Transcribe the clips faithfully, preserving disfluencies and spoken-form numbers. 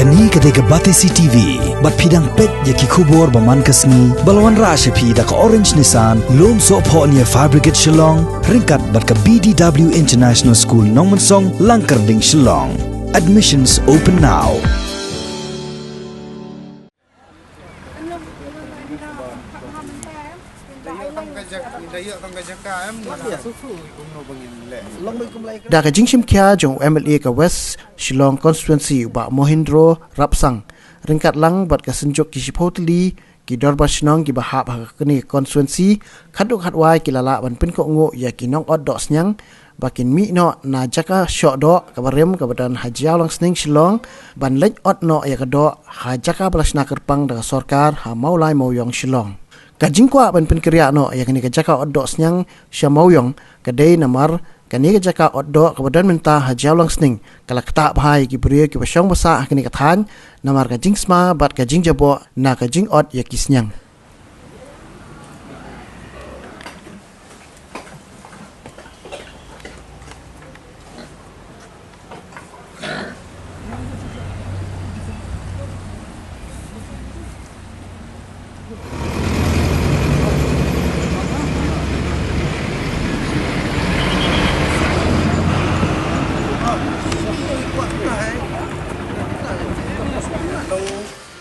Kane ka dei ka Batesi T V, bad phi dang peit ïa ki khubor ba man ka sngi, ba la wanrah sha phi da ka Orange Nissan, Lumsohphoh near Fire Brigade Shillong, ryngkat bad ka B D W International School Nongmensong, Langkyrding, Shillong. Admissions open now. Da ka jingshim khia jong u M L A ka West Shillong Constituency u Bah Mohindro Rapsang, ryngkat lang bad ka synjuk ki shiphew tylli ki dorbar shnong kiba hap ha kane ka constituency, khatduh khatwai ki la lah ban pynkohnguh ïa ki nongot doh sniang, ba kin mih noh na jaka shoh doh kaba rim kaba don ha Jaïaw Langsning Shillong, ban leit ot noh ïa ka doh ha jaka ba la shna kyrpang da ka sorkar ha Mawlai Mawiong Shillong. Ka jingkwah ban pynkyrïah noh ïa kane ka jaka ot doh sniang sha Mawiong ka dei namar kane ka jaka ot doh kaba don mynta ha Jaïaw Langsning ka la ktah bha ïa ki briew kiba shong ba sah ha kane ka thaiñ, namar ka jingsma bad ka jingjaboh na ka jingot ïa ki sniang.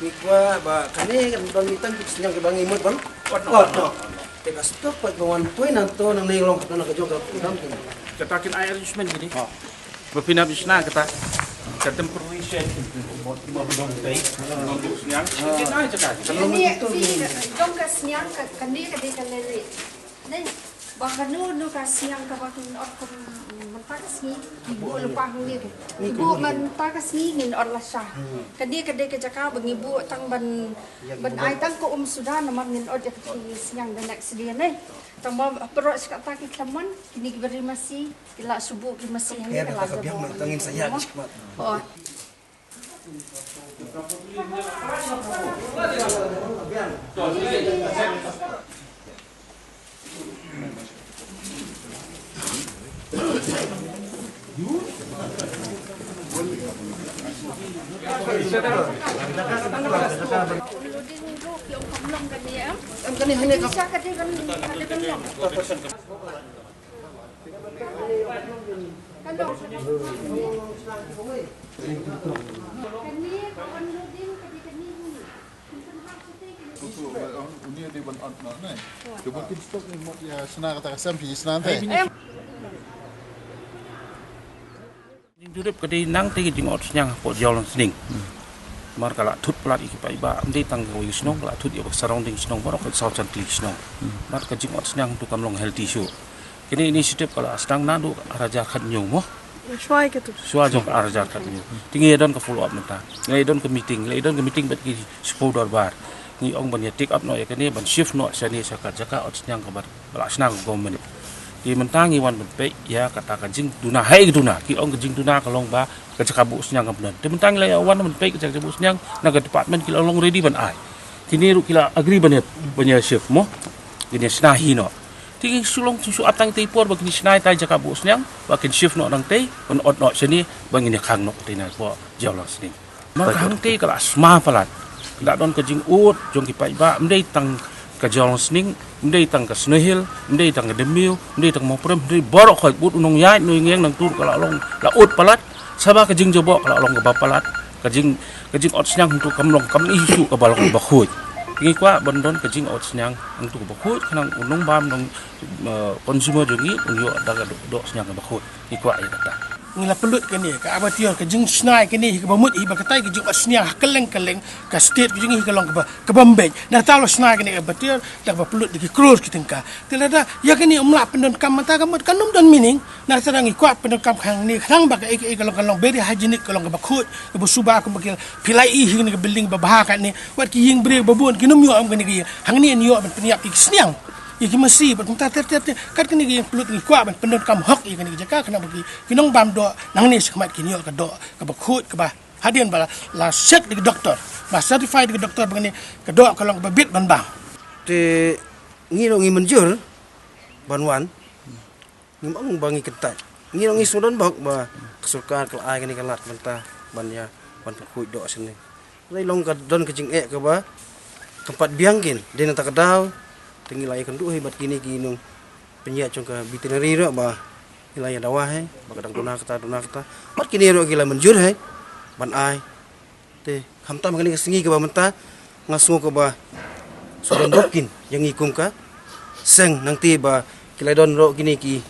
Ngi kwah ba kane kan don mih tang ki sniang kiba ngi mut ban ot noh. Te ka stok pat ba wan poi nangto nangne long ka don ka jong ka kudam. Kata kin ai arrangement kine. Ba phin ap shna kata. Ka temporary shed. Ba don tei. Ba don sniang. Kin ai jaka. Kan long Ini jong ka sniang ka, kane ka dei ka lele. Dei, ba kano kano ka sniang kaba kin ot kum mynta ka sngi, ki buh lypa hangne. Ki buh mynta ka sngi ngin ot lashai. Kane ka dei ka jaka ba ngi buh tang ban, ban ai tang ka um suda namar ngin ot ïa ka sniang the next day ne. Tang ba pyrshah kata ki khlaman, kine kiba ri masi, ki la shu buh ki masi hangne ka la jabong. Oh. Uni dei ban ot noh ne. Te ban pyn stok ne mut ïa shna kata ka sem phi shna te. Jingdup ka dei nangtei ka jingot sniang hapoh Jaïaw Langsning. Namar ka la thut palat ïa ki paidbah, ym dei tang ka Wei Shnong, ka la thut ïa ka surrounding shnong baroh ka South Santli shnong. Namar ka jingot sniang tu kam long healthy shuh. Kine initiative ka la sdang naduh ar hajar khathynñiew mo. Shuwa ïa katu. Shuwa jong ka ar hajar khathynñiew. Te ngi ïa don ka follow up mynta. Ngi ïa don ka meeting, ngi ïa don ka meeting bad ki shiphew dorbar. Ngi ong ban ïa take up noh ïa kane ban shift noh shane sha ka jaka ot sniang kaba la shna ka government. Te mynta ngi wan ban peit ïa kata ka jingduna, hai ka duna, ki ong ka jingduna ka long ba ka jaka buh sniang kam don. Te mynta ngi la ïa wan ban peit ka jaka buh sniang na ka department ki la long ready ban ai. Kine ruh ki la agree ban ïa, ban ïa shift mo. Kine shna hi noh. Te ngi shu long shu ap tang te por ba kine shna ïa ta jaka buh sniang ba kin shift noh nangtei ban ot noh shane ba ngin ïa khang noh te na ko Jaïaw Langsning. Namar ka hangtei ka la sma palat. Ka la don ka jingud jong ki paidbah, ym dei tang ka Jaïaw Langsning, ym dei tang ka Snow Hill, ym dei tang ka Damiu, ym dei tang Mawprem, ym dei baroh khoit bad u nongïaid nongïeng nangtu ka la long la ud palat. Saba ka jingjaboh ka la long kaba palat. Ka jing, ka jingot sniang hangtu kam long kam issue kaba long kaba khuid. Ngi kwah ban don ka jingot sniang hangtu kaba khuid khnang u nongbam nong, eh, consumer jong ngi un ïoh da ka doh, doh sniang kaba khuid. Ngi kwah ïa kata. Ngi la pynlut kane ka abattoir, ka jingshna ïa kane hi kaba mut hi ba katai ka jingot sniang ha kylleng kylleng ka state ka jong ngi hi ka long kaba, kaba mbeit. Nangta la shna ïa kane ka abattoir da kaba pynlut da ki klur ki tyngka. Te lada ïa kane ym lah pyndonkam mynta ka mut kan ym don meaning. Nangta ngi kwah pyndonkam hangne khnang ba kaei kaei ka long, ka long very hygienic, ka long kaba khuid, kaba suba kumba ki phi la ïohi hi kane ka building ba bha kane. Wat ki ïing briew ba bun kin ym ïoh ïa kane ka ïing. Hangne ïoh ban pynïap ïa ki sniang. Ïa ki masi bad kumta ter ter ter. Kat kane ka ïing pynlut ngi kwah ban pyndonkam hok ïa kane ka jaka khnang ba ki, ki nongbam doh nangne shakhmat kin ïoh ka doh kaba khuid kaba hadien ba la, la check da ki doktor, ba certify da ki doktor ba kane ka doh ka long kaba bit ban bam. Te ngi ruh ngi mynjur ban wan. Ngim ong ba ngi kyntait. Ngi ruh ngi sngewdon bok ba ka sorkar ka la ai kane ka lad mynta ban ïa ban pynkhuid doh shane. Hynrei long ka don ka jingeh kaba kam pat biang kin, dei na kata ka daw te ngi la ïakynduh hi bad kine ki nongpynïaid jong ka veterinary ruh ba ngi la ïa dawa hi ba ka dang duna kata, duna kata, bad kine ruh ki la mynjur hi ban ai. Te khamtam kane ka sngi kaba mynta nga sngew kaba shu don bok kin ïa ngi kum ka seng, nangta ba ki la don ruh kine ki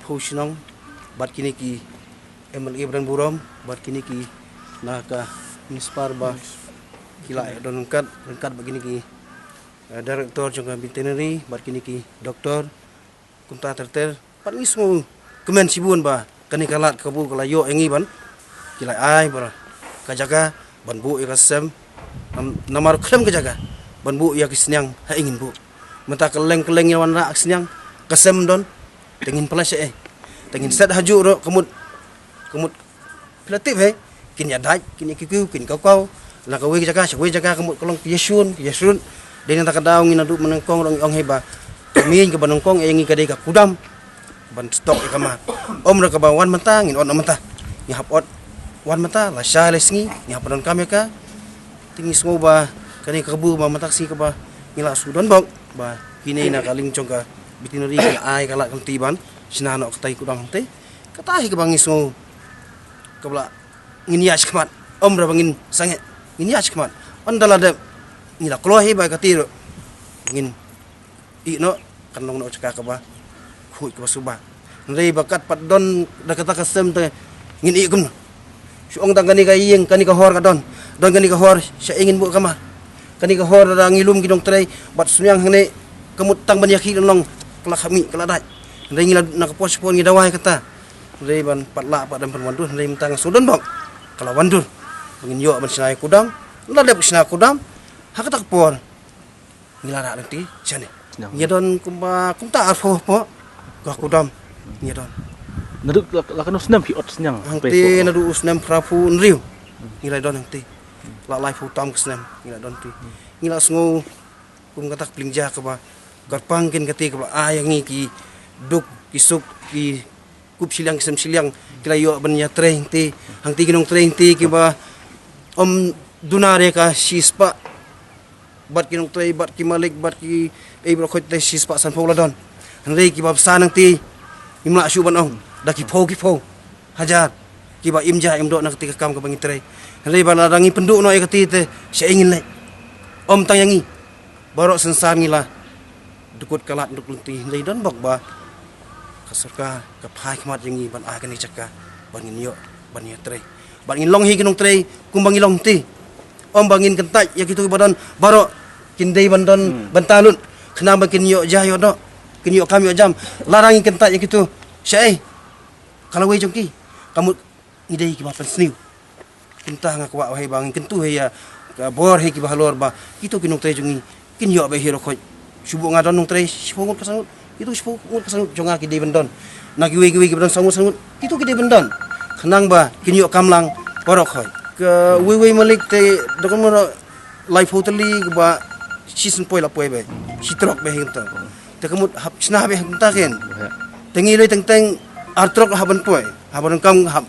phew shnong bad kine ki M L A ba don burom bad kine ki na ka municipal ba ki la don ryngkat, ryngkat bad kine ki, eh, director jong ka veterinary bad kine ki doktor. Kumta ter ter pat ngi sngew kmen shibun ba kane ka lad ka kabu ka la ïoh ïa ngi ban, ki la ai ba ka jaka ban buh ïa ka sem. Nam-, namar khlem ka jaka ban buh ïa ki sniang ha ïing ngin buh. Mynta kylleng kylleng ïa wanrah ka sniang, ka sem don, te ngin pynlait shaei? Te ngin set hajuh ruh ka mut, ka mut phi la tip hi, kin ïa dait, kin ïa kiew kiew, kin kaw kaw na kawei ka jaka sha kawei ka jaka, ka mut ka long ki ïa shun, ki ïa shrut. Dei na kata ka daw ngi naduh mynnyngkong ruh ngi ong hi ba ka meiñ kaba nyngkong ïa ngi ka dei ka kudam ban stock ïa ka mar. Ym ruh kaba wan mynta ngin ot noh mynta, ngi hap ot wan mynta, lashai lai sngi ngi hap pyndonkam ïa ka. Te ngi sngew ba kane ka kabu ba mynta ka sngi kaba ngi la shu don bok ba kine na ka liang jong ka veterinary ki la ai ka lad ka lynti ban shna noh katai ka kudam hangtei. Kata hi kaba ngi sngew kaba la ngin ïaid shakhmat, ym ruh ba ngin sangeh, ngin ïaid shakhmat. Ynda la dep ngi la kloi hi ba kata ruh ngin ïeh noh, kan long noh jaka kaba khuid kaba suba. Hynrei ba kat pat don da kata ka sem te ngin ïeh kumno? Shu ong tang kane ka ïing, kane ka hor ka don, don kane ka hor shaei ngin buh ka mar? Kane ka hor da ngi lum ki nongtrei bad sniang hangne, ka mut tang ban ïakhih don long ka la kham ïeh, ka la dait. Hynrei ngi la na ka por sha ka por ngi dawa ïa kata. Hynrei ban pat lah pat dang pynwandur, hynrei mynta nga sngew don bok ka la wandur ba ngin ïoh ban shna ïa ka kudam. La dep shna kudam, ha kata ka por ngi la rah lynti shane. Sniang. Ngi don kumba kumta arphew hapoh ka kudam ngi don. Naduh la, la katno snem phi ot sniang? Hangtei naduh u snem phraphew hynriew ngi la don hangtei. La laiphew tam ka snem ngi la don tei. Ngi la sngew kum kata ka pliang ja kaba kyrpang kin kata kaba ai ïa ngi ki duk ki suk, ki kup shiliang ki sem shiliang, ki la ïoh ban ïatrei hangtei. Hangtei ki nongtrei hangtei kiba ym duna re ka shispah bad ki nongtrei bad ki malik bad kiei baroh khoit te shispah sanphew la don. Hynrei kiba bsa nangtei ngim lah shuh ban ong, da ki phew ki phew hajar kiba im ja im doh na kata ka kam kaba ngi trei. Hynrei ba lada ngi pynduh noh ïa kata te shaei ngin leit? Ym tang ïa ngi, baroh synsar ngi la dkut ka lad duk lynti. Hynrei don bok ba ka sorkar ka phai khmat ïa ngi ban ai kane ka jaka ban ngin ïoh ban ïatrei, ban ngin long hi ki nongtrei kumba ngi long hangtei. Ym ba ngin kyntait ïa kito kiba don baroh kin dei ban don bynta lut khnang ba kin ïoh ja ïoh doh, kin ïoh kam ïoh jam. Lada ngi kyntait ïa kito, shaei? Ka lawei jong ki, ka mut ngi dei kiba pynsniew. Kumta nga kwah hi ba ngin kyntu hi ïa ka bor hi kiba halor ba kito ki nongtrei jong ngi kin ïoh beit hi baroh khoit. Shu buh nga don nongtrei shiphew ngut ka san ngut, kito shiphew ngut ka san ngut jong nga ki dei ban don. Na kiwei kiwei kiba don saw ngut san ngut, kito ki dei ban don. Khnang ba kin ïoh kam lang baroh khoit. Kawei wei malik te da kumno ruh laiphew tylli kaba shisien poi la poi beit, shi trok beit hi kumta. Te ka mut hap shna beit hi kumta kin. Te ngi lei teng teng ar trok hap ban poi, hap ban kam hap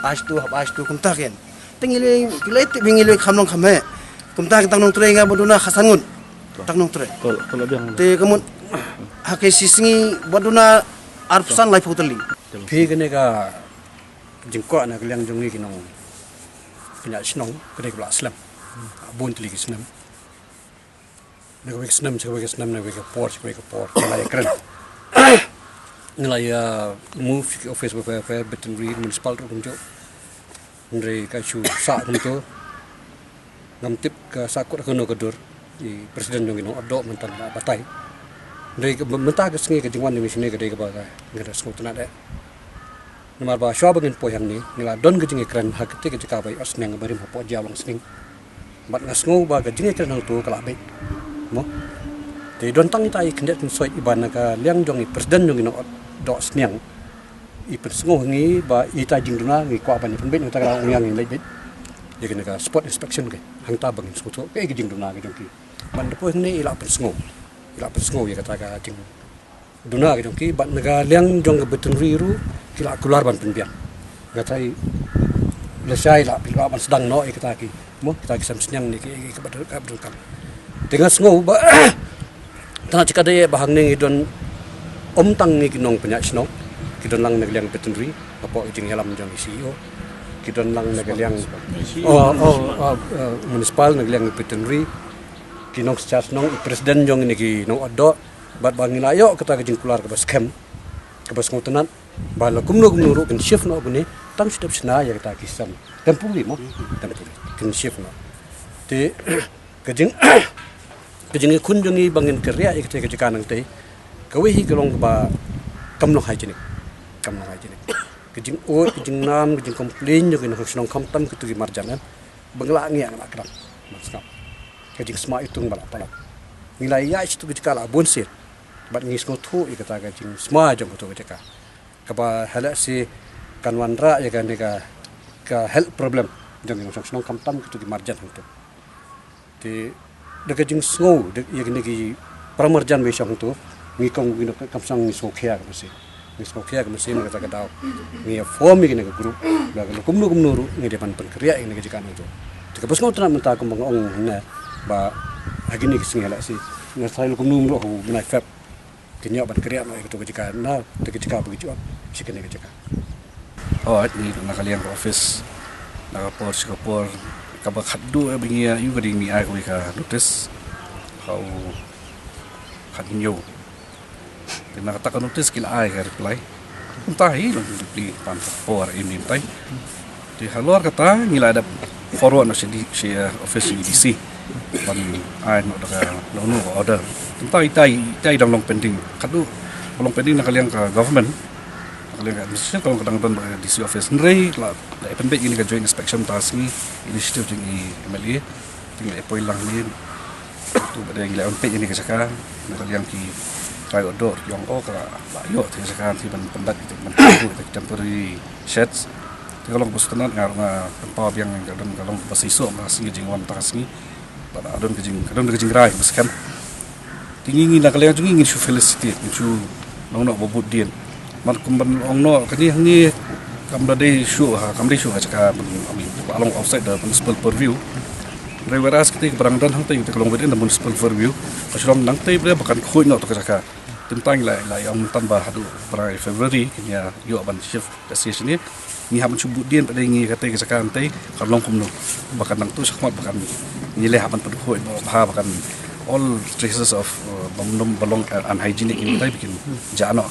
ai shatu, hap ai shatu kumta kin. Te ngi lei, ki lei tip hi ngi lei kham long kham heh. Kumta ki tang nongtrei nga ba duna khatsan ngut. Tang nongtrei. Te ka mut ha ka shi sngi ba duna arphew san laiphew tylli. Phi kane ka jingkwah na ka liang jong ngi ki nongpynïaid shnong, ka dei kaba la slem bun tylli ki snem. Na kawei ka snem sha kawei ka snem, na kawei ka por sha kawei ka por, ngi la ïakren. Ngi la ïa move ki office ba pher pher, veterinary, municipal ruh kumjuh. Hynrei ka shu sah kumto. Ngam tip ka sah kut ha kano ka dur. I president jong ngi nongotdoh mynta la batai. Hynrei ka, mynta ka sngi ka jingwan jong ngi shane ka dei kaba ka, nga da sngewtynnat eh. Namar ba shuwa ba ngin poi hangne ngi la don ka jingïakren ha kata ka jaka ba ïoh sniang ba rim hapoh Jowai Longsning. Bad nga sngew ba ka jingïakren hangto ka la beit. Mo. Te don tang ita i khyndiat khynsoit iba na ka liang jong i president jong i nongotdoh sniang. I pynsngew ha ngi ba ita jingduna ngi kwah ban ïa pynbeit, nangta ka la ong ïa ngi leit beit ïa kane ka spot inspection, ka hangta ba ngin sngewthuh kaei ka jingduna ka jong ki. Ban da poi hangne i la pynsngew, i la pynsngew ïa kata ka jingduna ka jong ki, bad na ka liang jong ka veterinary ruh ki la kular ban pynbiang. Nga tharai Lashai la phi lah ban sdang noh ïa kita ki, mo, kita ki sem sniang ne ki, ki, ki ba donkam. Te nga sngew ba tang na ka jaka da ïa ba hangne ngi don, ym tang ngi ki nongpynïaid shnong, ki don lang na ka liang veterinary hapoh ka jingïalam jong i C E O, ki don lang na ka liang, oh, oh, oh, uh, municipal na ka liang veterinary, ki nongshna shnong, i president jong ngi ne ki nongot doh, bad ba ngi la ïoh kata ka jingkular kaba skhem, kaba sngewtynnat, ba la kumno kumno ruh kin shift noh kumne, tang shu dep shna ïa kata ki sem temporary, mo, temporary, kin shift noh. Te ka jing ka jingïakhun jong ngi ba ngin kyrïah ïa kata ka jaka nangtei, kawei hi ka long ba kam long hygienic, kam long hygienic. Ka jingud, ka jingnam, ka jingcomplain jong ki nongshong shnong khamtam kito ki marjan, eh, ba ngi la ngi ngi la kdang, man sngap. Ka jingsma itung ba la palat. Ngi la ïaid sha kito ki jaka la bun sien. Bad ngi sngewthuh ïa kata ka jingsma jong kito ki jaka, kaba ha lehse kan wanrah ïa kane ka, ka health problem jong ki nongshong shnong khamtam kito ki marjan hangto. Te da ka jingsngew da ïa kine ki para marjan ba ïa shong hangto, ngi kum ngi nong kam shong ngi sngewkhia ka mynsiem. Ngi sngewkhia ka mynsiem na kata ka daw ngi ïa form ïa kane ka group, ba ka kumno kumno ruh ngi dei ban pynkyrïah ïa kane ka jaka nangto. Te kaba sngewtynnat mynta kumba nga ong hangne, ba ha kine ki sngi ha lehse, nga sa ïa kumno kumno ruh ha u bnai Feb, kin ïoh ban kyrïah noh ïa kato ka jaka na kata ka jaka ba ki ju ot sha kane ka jaka. Hooid, ngi na ka liang ka office, na ka por sha ka por, kaba khatduh ba ngi ïa ïoh ka dei ngi ai kawei ka notice ha u Khadhynñiew. Te na kata ka notice ki la ai ka reply. Mynta hi long reply pan ka por im im tai. Te halor kata ngi la dep forward noh sha D, sha, uh, office D C ban ai noh da ka long noh ka order. Mynta itai, itai dang long pending. Khatduh ka long pending na ka liang ka government, na ka liang ka administration, ka long ka dang don ba D C office. Hynrei la, la pynbeit ïa kane ka joint inspection mynta ka sngi, initiative jong i M L A. Te ngi la poi lang ïa ine. Tu ba dei ngi la pynbeit ïa kane ka jaka na ka liang ki trai order, ki ong o ka la ïoh te ka jaka te ban pyndat te ban pyndat te temporary sheds. Te ka long ba sngewtynnat, nga ruh nga pynpaw biang, ka don, ka long ba shisha mynta ka sngi, jingwan mynta ka sngi. Ba la don ka jing, ka don ka jingrai ba skhem. Te ngi, ngi na ka liang jong ngi ngin shu felicitate, ngin shu ong noh ba bud dien. Man kum ban ong noh kane hangne kam da dei shuh ha, kam dei shuh ha jaka ban, I mean, ba long outside the municipal purview. Hynrei whereas kata kaba dang don hangtei, kata ka long within the municipal purview. Ka shu long nangtei ba dei ba kan khuid noh to ka jaka. Te mynta ngi la, la ïa ong mynta ba haduh ba February kin ïa ïoh ban shift. Ka shisha ne, ngi hap ban shu bud dien pat dei ngi kata ka jaka hangtei kan long kumno. Ba kan nangto shakhmat ba kan ngi leh hap ban pynkhuid ba bha ba kan all traces of, uh, ba ym, ba long, uh, unhygienic ngi tai ba kin jah noh.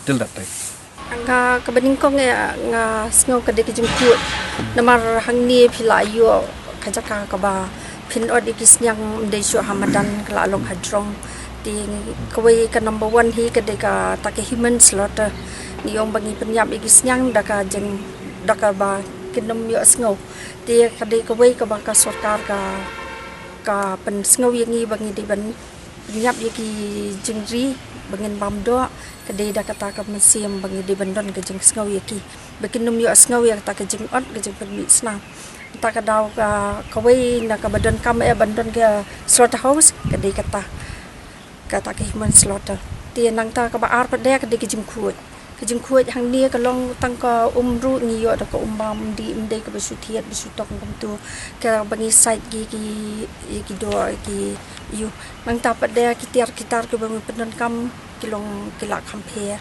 Till that time. Nga kaba nyngkong ïa nga sngew ka dei ka jingkhuid. Namar hangne phi la ïoh ka jaka kaba phin ot ïa ki sniang ym dei shuh ha madan, ka la long ha jrong. Te kawei ka number one hi ka dei kata ka human slaughter. Ngi ong ba ngi pynïap ïa ki sniang da ka jing, da kaba kin ym ïohsngew. Te ka dei kawei kaba ka sorkar ka, ka pynsngew ïa ngi ba ngi dei ban pynïap ïa ki jingri ba ngin bam doh, ka dei da kata ka mynsiem ba ngi dei ban don ka jingsngew ïa ki ba kin ym ïohsngew ïa kata ka jingot, ka jingpynmih snam. Kata ka daw ka, kawei na kaba donkam eh ban don ka slaughterhouse, ka dei kata, kata ka human slaughter. Te nangta kaba ar pat de ka dei ka jingkhuid. Ka jingkhuid hangne ka long tang ka um ruh ngi ïoh da ka um bam, ym dei, ym dei kaba shu thied ba shu tong kumta. Kaba ngi sait ki, ki, ki doh, ki ïu. Nangta pat de ki tiar ki tar kiba ngi pyndonkam ki long ki la kham pher.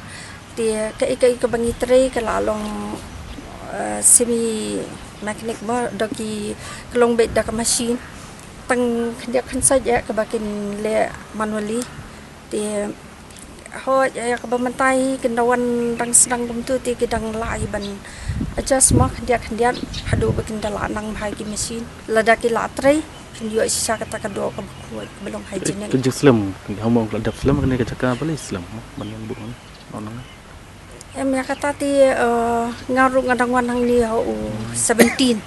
Te kaei kaei kaba ngi trei ka la long, eh, semi mechanic mo, da ki, ka long beit da ka machine. Tang khyndiat khyndiat eh kaba kin leh manually. Te hooid, eh, kaba mynta hi kin da wan dang sdang kumta te ki dang lah hi ban adjust mo khyndiat khyndiat haduh ba kin da lah nang bha ki machine. Lada ki lah trei kin ïoh shisha kata ka doh kaba khuid, ba long hygienic. Ka jingslem, ha mo ka la dep slem kane ka jaka, balei slem, ha? Ban ïa buh, ha? Em, ïa kata te, eh, nga ruh nga dang wan hangne ha u seventeen.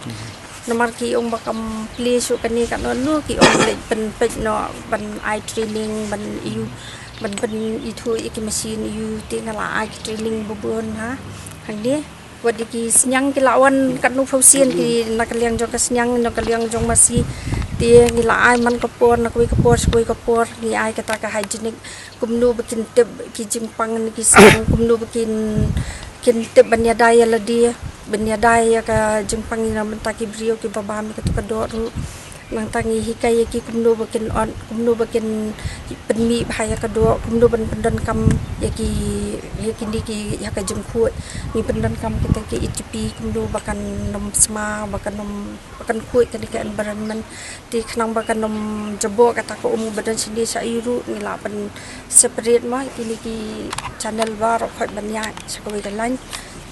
Namar ki ong ba kam plie shuh kane, katno katno ki ong leit pynpeit noh ban ai training, ban ïu, ban pynithuh ïa ki machine ïu, te nga la ai ki training ba bun, ha. Hangne wat ïa ki sniang ki la wan katno phew sien, ki na ka liang jong ka sniang, na ka liang jong masi. Te ngi la ai man ka por, na kawei ka por sha kawei ka por, ngi ai kata ka hygienic. Kumno ba kin tip ki jingpang ne ki sniang, kumno ba kin, kin tip ban ïada ïa lade. Ban ïada ïa ka jingpang ïa na bynta ki briew kiba bam ïa katu ka doh ruh. Nangta ngi hikai ïa ki kumno ba kin ot, kumno ba kin pynmih bha ïa ka doh, kumno ban pyndonkam ïa ki, ïa kine ki, ïa ka jingkhuid. Ngi pyndonkam kita ki E T P kumno ba kan nym sma, ba kan nym, ba kan khuid kane ka environment. Te khnang ba kan nym jaboh kata ka um ba don shane sha aiu ruh, ngi lah ban separate ma kine ki channel baroh khoit ban ïaid sha kawei ka line.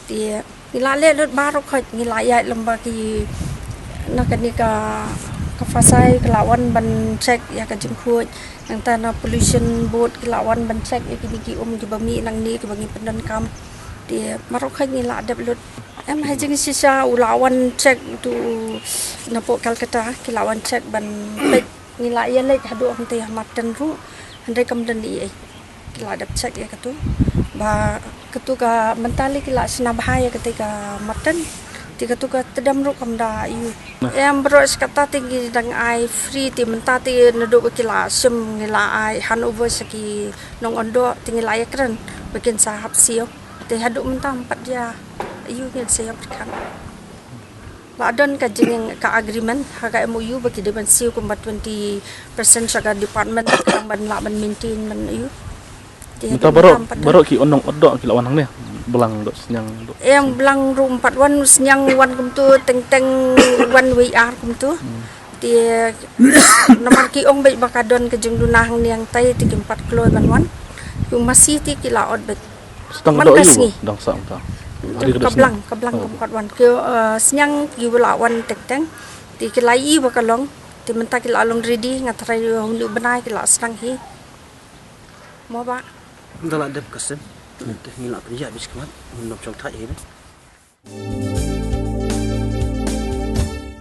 Te ngi lah leh lut baroh khoit, ngi lah ïaid lem ba ki, na kane ka, ka FASAI ka lah wan ban check ïa ka jingkhuid. Nangta na pollution board ki lah wan ban check ïa kine ki um kiba mih nangne kiba ngi pyndonkam. Te baroh khoit ngi lah dep lut. Em, ha jingshisha u lah wan check tu napoh Calcutta, ki lah wan check ban peit, ngi lah ïa leit haduh hangtei ha Marton ruh, hynrei kam don ei ei. Ki lah dep check ïa katu. Ba katu ka, mynta lei ki lah shna bha ïa katei ka Marton. Te katu ka tdem ruh kam da aiu. Em, baroh shi katta te ngi dang ai free, te mynta te naduh ba ki lah shim ngi lah ai handover sha ki nongondoh, te ngi lah ïakren ba kin sa hap siew. Te haduh mynta ym pat ïa aiu ngin sa ïa pyrkhat. Lah don ka jing, ka agreement ha ka M O U ba ki dei ban siew kumba twenty percent sha ka department, khnang ban lah ban maintain ban aiu. Te mynta haduh baroh, mynta ym pat don. Baroh ki nongondoh ki lah wan hangne, Blang doh, Sniang doh. Em, Blang ruh ym pat wan, Sniang wan kumtu, Tengteng wan wei ar kumtu. Hmm. Te namar ki ong beit ba ka don ka jingduna hangne hangtai, te kim pat kloi ban wan. Ki masi te ki la ot beit. Tang man doh ka aiu sngi. Dang sah mynta. Hari ka doh Sniang. Ka Blang, ka Blang kam pat wan. Ki, eh, Sniang ki la wan Tengteng. Te ki la ïohi ba ka long. Te mynta ki la long ready, nga tharai hynñiew bnai ki la sdang hi. Mo ba. Nda la dep ka sem. Te ngi la pynïaid bit khmat, ngin nym shong thait hi.